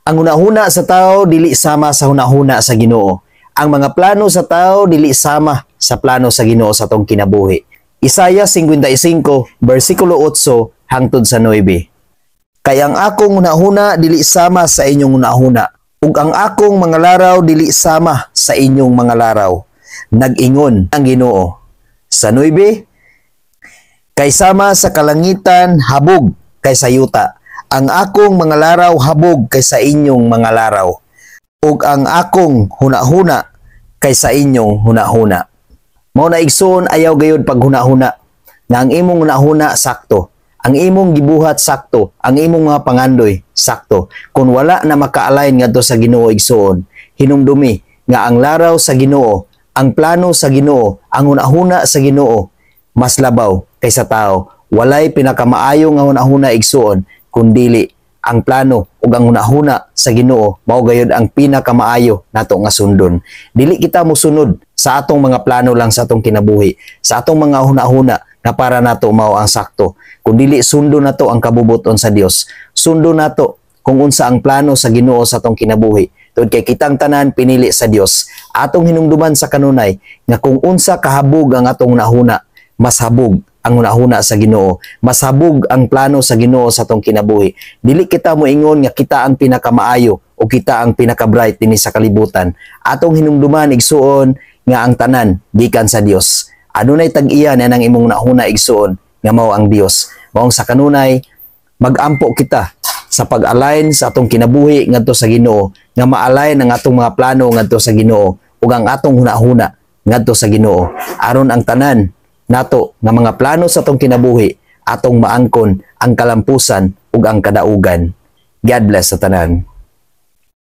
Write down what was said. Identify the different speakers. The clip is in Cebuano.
Speaker 1: Ang hunahuna sa tao dili sama sa hunahuna sa Ginoo. Ang mga plano sa tao dili sama sa plano sa Ginoo sa atong kinabuhi. Isaiah 55 bersikulo 8 hangtod sa 9. Kay ang akong hunahuna dili sama sa inyong hunahuna, ug ang akong mga laraw dili sama sa inyong mga laraw, nag-ingon ang Ginoo. Sa 9, kay sama sa kalangitan habog kaysa yuta, ang akong mga laraw habog kaysa inyong mga laraw, ug ang akong hunahuna kaysa inyong hunahuna. Mao na, igsoon, ayaw gayud paghunahuna nga ang imong hunahuna sakto, ang imong gibuhat sakto, ang imong mga pangandoy sakto. Kung wala na maka-align ngadto sa Ginoo, igsoon, hinumdumi nga ang laraw sa Ginoo, ang plano sa Ginoo, ang hunahuna sa Ginoo mas labaw kaysa tao. Walay pinakamaayo nga hunahuna, igsoon, kundili ang plano ug ang hunahuna sa Ginoo mao gayud ang pinakamaayo nato nga sundon. Dili kita mosunod sa atong mga plano lang sa atong kinabuhi, sa atong mga hunahuna na para nato mao ang sakto. Kundili sundon nato ang kabubuton sa Dios. Sundon nato kung unsa ang plano sa Ginoo sa atong kinabuhi. Tungod kay kitang tanan pinili sa Dios. Atong hinumduman sa kanunay nga kung unsa kahabog ang atong hunahuna, mas habog ang hunahuna sa Ginoo. Mas habog ang plano sa Ginoo sa atong kinabuhi. Dili kita moingon nga kita ang pinakamaayo o kita ang pinaka-bright dinhi sa kalibutan. Atong hinumduman, igsuon, nga ang tanan gikan sa Dios. Adunay tag-iya na nang imong hunahuna, igsuon, nga mao ang Dios. Maong sa kanunay magampo kita sa pag-align sa atong kinabuhi ngadto sa Ginoo, nga ma-align ang atong mga plano ngadto sa Ginoo ug ang atong hunahuna ngadto sa Ginoo, aron ang tanan nato nga mga plano sa atong kinabuhi atong maangkon ang kalampusan ug ang kadaugan. God bless sa tanan.